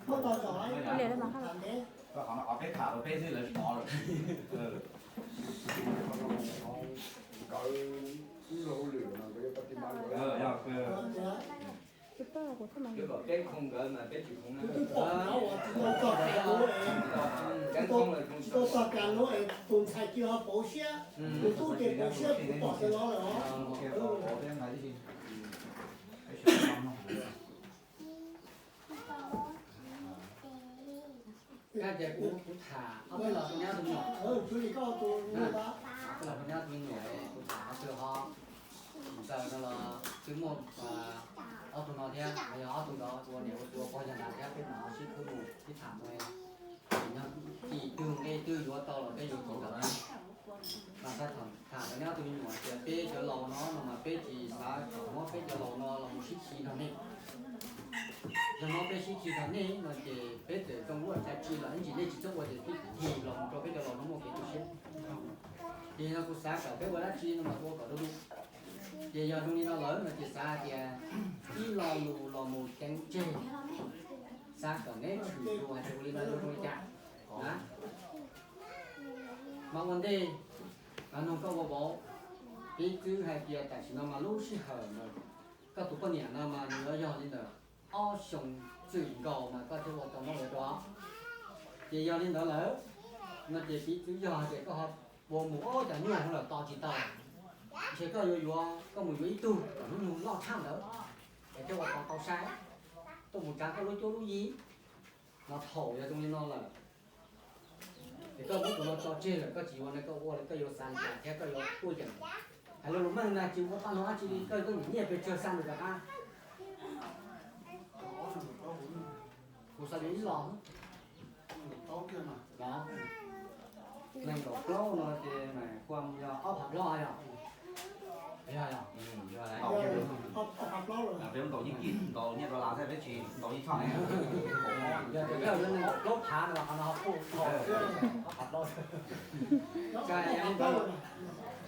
Muab tau zaum, tham ntev. Qhov no qhov peb tham rau peb xwb lawv tsis hnov lawm. Yog, kom peb khoo nkawd mas peb tsis khoo na. Twb pom cov uas tsis tau txog kav lub es, tsis tau txog kav lub es tus ntxhais cia ho pauv siab, tus tub ces pauv siab, kuv pom sawv los lawm os. Koj tias kuv, kuv tham ob peb los tus nyab tus me nyuam. Ob peb los tus nyab tus me nyuam, kuv tham qhov twg ho ntawm no los twb muaj ob tug no thiab, yog ob tug ntawd ua niam ua txiv ua pog yawg ntawd thiab, peb mam ho sib khwb mus sib tham mus. Yog ib tug nqe twg yuav tau los peb yuav tau tau. Mas thaum tham rau nyob tus me nyuam tias peb cov laus no no mas peb tsis xav kom muab peb cov laus no los mus sib khi nrog nej. Yog muab peb sib khi nrog nej no ces peb txawm zoo ua dab tsi los ib ntsis nej tsis txhob ua ces twb cim los mus rau peb cov laus no muaj kev tu siab. Ces yog kuv xav kom peb ua dab tsi no mas ua kom du lug. Ces yog zoo li no lawm no ces xav hais tias ib lo lus los mus ceev tseg, xav kom neb tshwm lus hais tias ua li no zoo li cas na. Mas ua ntej, nug koj ua vauv, piv txwv hais tias tam sim no mas lub sij hawm ntawd koj tus poj niam no mas nws yuav yog li ntawm ob xyoo txwm nkaus mas koj thiaj ua tau noj ua rau. Ces yog li ntawd lawm no ces piv txwv yog hais tias koj ho ua mus ob cov nyuag no lawm tos tsis tau, ntshe koj yuav yuav, koj mus yuav ib tug kom hnub nyoog loj tshaj ntawd es thiaj ua tau tau sai, tuaj mus tsav koj lub cuab lub yig. Mas thaum yog zoo li no lawm, ces koj muab tus no tso tseg lawm, koj tsis yuav no koj ua li koj yuav xav li cas thiab koj yuav tuaj yeem hais lo lus meej na, tsis ua paj no dab tsi li, koj koj nyiam nyiaj pes tsawg xa nws rov qab. Kuv xav yuav ib los. Nees nkaum plaub no ces mas kuam yog ob phav plaub yog. Yog yog. Ob phav plaub los. Peb ntaus yeej kij ntaus nyiaj dollar thiab peb tsis ntaus yeej txhoj ne. Yog tias koj yuav nees nkaum plaub phav no qhov no ho pum ob phav plaub.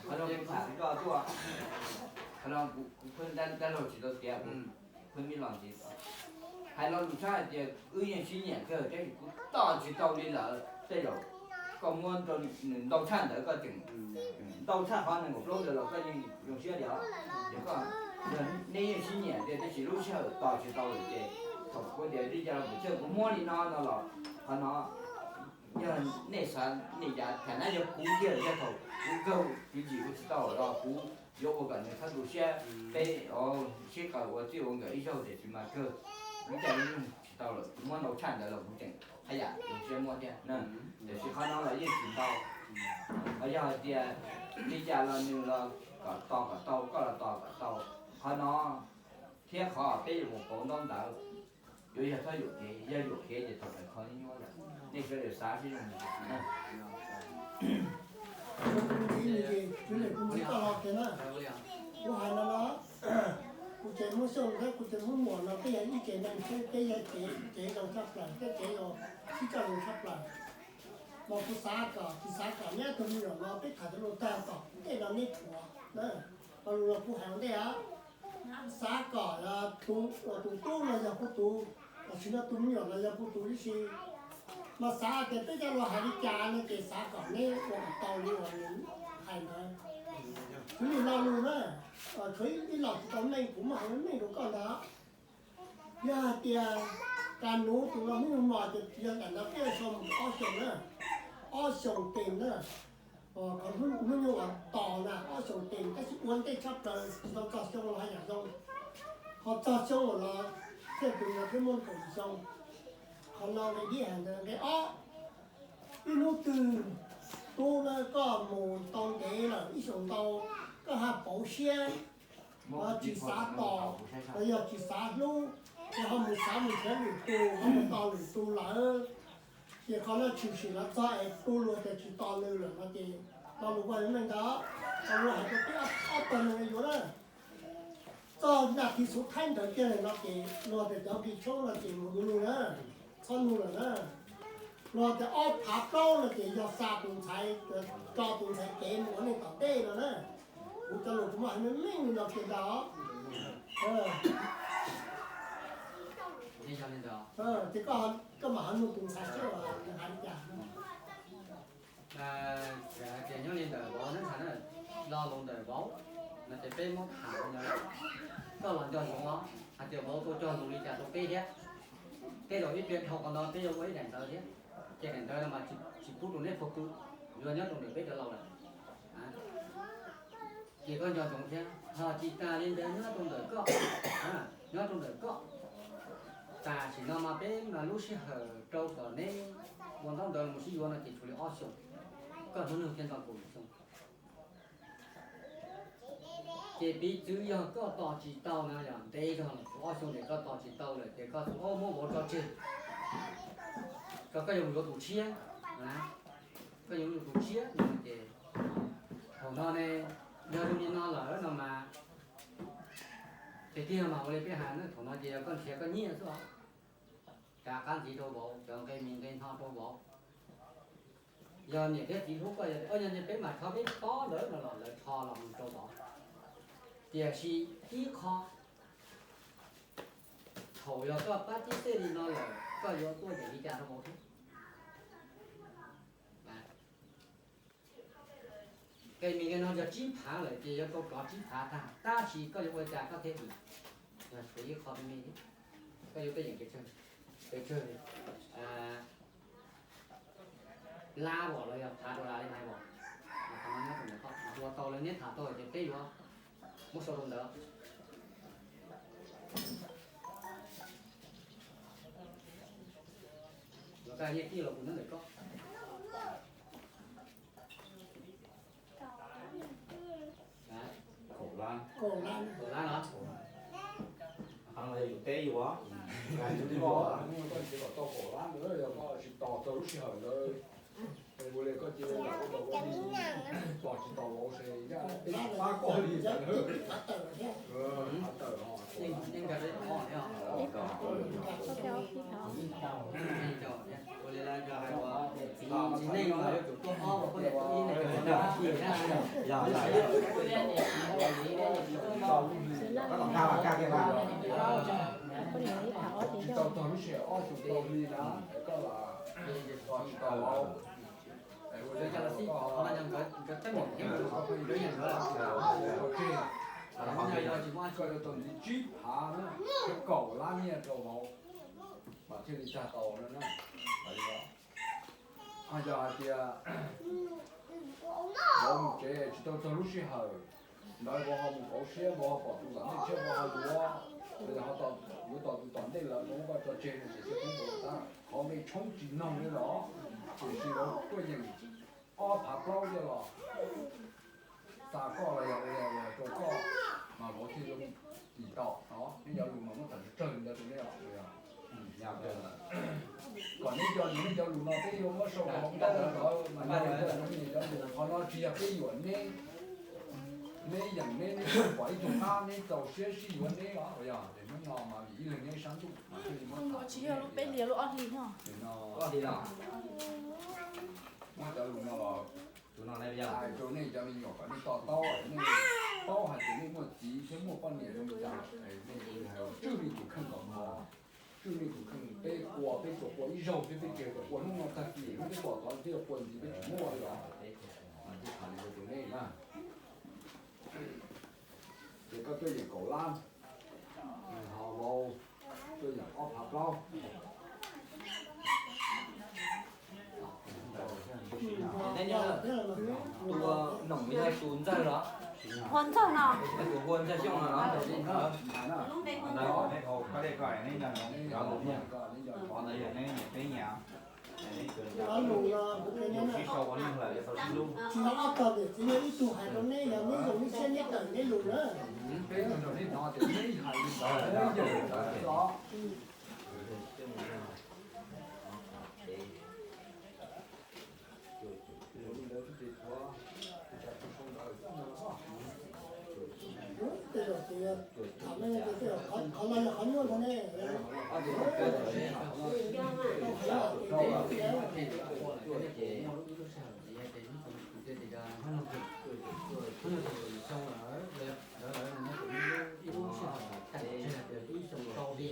Qhov no kuv tham koj tuaj, qhov no kuv pheej dab laug tsis tau tiav, pheej ib los ntxiv. Hais lo lus tshaj hais tias wb yeej sib nyiam kawg tab sis kuv tos tsis tau li lawm tej zaum koj muab rau nws ntau tshaj ntawd koj tseem ntau tshaj qhov nees nkaum plaub ntawd los koj yeej zoo siab li os. Yog koj, yog nej yeej sib nyiam tiag tab sis lub sij hawm tos tsis tau lawm ces thaum kuv tias li cas los kuv thiaj kuv muab li no no los qhov no yog nej xav nej yav tham na yog kuv kiag lawm yog thaum kuv kawg kwv yim ua tsis tau los kuv yuav ua kom nws txhob tu siab peb sib qawm ua txij ua nkawm ib zaug tiam sis mas kawg ib co yeej tsis tau lawm kuv muab ntau tshaj ntawd los kuv tseem haj yam zoo siab muab thiab. Tiam sis qhov no los yeej tsis ntau. Ho yog hais tias li cas los nws los kom tos kom tau koj los tos kom tau qhov no thiab qhov peb yuav mus pauv ntaub ntawv yuav yog txhob yuam kev, yog yuam kev ces thaum kawg kho nyuaj lawm. Nej sawv daws xav sib zoo. Kuv ntxiv koj los tiag na, kuv hais no no, kuv tseem muab Xyooj thiab kuv tseem muab Muam no peb yog ib tsev neeg xwb, peb yog tsev zoo tshaj plaws, peb tsev zoo sib coj zoo tshaj plaws. Mas kuv xav kom tsis xav kom neb tus me nyuam no peb tham cov lus tag tom ntej no neb thuam na. Lo lus los kuv hais ua ntej os, xav kom tus tub no yog kuv tus, tam sim no tus me nyuam no yog kuv tus ib si. Mas xav tias peb cov lus hais li cas no ces xav kom neb ua kom tau li uas nws hais ntawd. Xws li lo lus na, tshuav ib los tsis tau meej kuv muab hais meej rau koj ntag. Yog hais tias Kas Nuv tus no hnub nyoog no ces yog daim ntawd peb sau mus ob xyoos na, ob xyoos tes na. Qhov hnub nyoog uas tos na ob xyoos tes tab sis ua ntej tshaj plaws tsis tau txog xyoo los haj yam zoo, ho txog xyoo los thiaj tus no thiaj muaj kaum xyoo. Qhov no nqe ib hais ntawd. Nqe ob, ib hnub twg tub na koj mus tau ntev lawm ib xyoos ntau, koj haj pauv siab, tsis xav tos, los yog tsis xav hlub, ces ho mus xav mus nrhiav lwm tus, ho mus tos lwm tus lawm. Ces qhov no tshwm sim los txog es tu luag tias tsis tos nws lawm no ces lo lus ua meej ntawd, lo lus hais rau peb ob tog neeg yuav na. Txog nas this xuv thaib ntawd kiag no ces luag tias cov nqi tshoob no ces mus du lug na, txhob nug lawm na. Luag tias ob phav plaub no ces yog xa tus ntxhais, tso tus ntxhais kev mus ua neej tom ntej no na. Kuv cov lus kuv muab hais meej meej li no kiag ntag os. Yog li ntawd, ces koj mam ho nug tus ntxhais seb nws hais li cas. Hais tias nyob li ntawm vauv neb ntxhais na, lo lus ntawm vauv no ces peb muab tham no, koj los nco ntsoov os, hais tias vauv tau cog lus li cas rau peb thiab. Tej zaum ib pliag dhau qhov no peb yuav ua ib daim ntawv thiab, ces daim ntawv no mas tsis pub rau neb pog kwv, yuav nyob rau ntawm peb cov laus lawm. Ces koj nco ntsoov thiab, ho tsis tas li ntawd nyob rau ntawm koj, nyob rau ntawm koj, tam sim no mas peb mas lub sij hawm rau kom neb ua ntaub ntawv los sib yuav no ces tshuav li ob xyoos, koj hnub nyoog thiaj nto kaum yim xyoo. Ces piv txwv yog koj tos tsis tau no yog ntev zog lawm, tshuav ob xyoo ces koj tos tsis tau lawm ces koj txhob muab vauv tso tseg, koj yuav mus yuav tus tshiab, koj yuav mus yuav tus tshiab no ces thaum no ne, yog zoo li no lawm no mas, tiag tiag mas ua li peb hais na, thaum no ces yog koj nrhiav koj nyiaj xwb os, rov qab ntxiv rau vauv, cov nqe mis nqe hno rau vauv. Yog niam thiab txiv hlub koj, yog tias, yog peb mas rho peb pob ntawd no los lawv rho los mus rau vauv, tiam sis ib qho, thaum yog koj pab tib txij li no lawm koj yuav tuaj yeem li cas rau vauv thiab? Nqe mis nqe hno yog tsib phav lawm ces yuav tau rov tsib phav tag, tab sis koj yuav ua li cas koj thiaj dim? Yog tshuav ib qho me me thiab, koj yuav tuaj yeem pes tsawg, pes tsawg, lab os los yog phav dollar li hais os, qhov no nyob rau ntawm koj, ua tau lawv neb tham tau ces peb yuav muab sau rau ntawd. Los koj nyiaj kij los kuv nyob ntawm koj. Kaum lab, kaum lab no. Qhov no yog yus teb yus os. Koj tsis los tau kaum lab ntawd, yog koj tsis tos txog lub sij hawm ntawd, ua li koj cia li lam ua ua li, tos tsis tau vauv ces yaj peb pab koj li ntawd. Thav tawm os. Tsis tau txog lub sij hawm ob xyoos tau li na, koj lam tos tsis tau vauv. Ua li cas los xij, qhov no yog nkawd teeb meem thiab nkawd tseg, qhov no yog tsis muaj, koj yuav tau ntxiv tsib phav na, kaum lab nyiaj rau vauv mas thiaj li tag tau na. Ho yog hais tias vauv mus tsev tsis tau txog lub sij hawm ntawd, vauv ho mus kauv siab, vauv ho pom tus tom ntej tshiab, vauv ho yuav, los yog ho yuav tos tus tom ntej lawm, vauv muab koj tso tseg no ces thiaj pub vauv tab. Qhov nqe tshoob tsis noog li los, tiam sis vauv tuaj yeem ob phav plaub thiab los xa koj los yog ua rau koj, mas vauv thiaj yuav mus tis tau no. Neb cov lus mas muab tham tsawg li ntawd rau neb os. Kom neb cov, neb cov lus no peb yuav muab sau rau hauv ntawv ntawd mas neb cov lus, qhov no tsis yog peb yuam neb, neb yeem neb, neb pom ib tug qab neb txaus siab sib yuav neb os. Yog ces hnub no mas vim ib leeg neb sab ntuj mas thiaj li muab tham. Tsis yog lub peb hlis, lub ob hlis no. Muab cov lus no los hais rau nej cov me nyuam kom nej to taub, nej paub hais tias nej muaj txiv thiab muaj poj niam zoo li cas, nej hais tswj nej tus kheej kom mos, tswj nej tus kheej. Peb qua peb tsuas qua ib zaug thiab peb tsis tau qua hnub no tag kis, hnub peb pom tod peb yuav qua ntxiv peb tsis muaj li os. Mas kuv tham li ntawd rau nej na. Ces koj tuaj yeem kaum lab, ho vauv tuaj yeem ob phav plaub. Neb nyob tus noom li tus ntxawg los? Hu ntxawg no. Tus hu ntxawg Xyooj no los? Ntawd kom neb, neb nco ntsoov, ntawd yog neb niam peb nyiam, neb sib sau ua neeg lawm yuav tau sib hlub. Tsis yog ob tog niam txiv, ib tug hais rau neb, yog neb zoo neb siab neb tawm neb lus na. Peb nrog neb hnov tias neb hais li ntawd, neb yeem li ntawd los. Tej zaum ces tham me tej zaum qhov no yog qhov nyuaj ntag ne. Ib lub sij hawm tag tseg hais tias ib xyoo rau hli,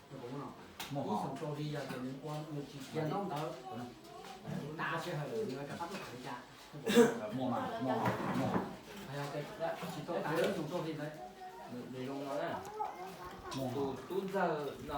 no puas muaj no? Ib xyoos rau hli yog tias nws ua nws tsis tiav ntaub ntawv, da sij hawm nws rov qab tuaj khaws li cas? Muaj mas, muaj, muaj. Tsis tau tas ib xyoos rau hli ntawd. Nws zoo no na, tus tub ntxawg no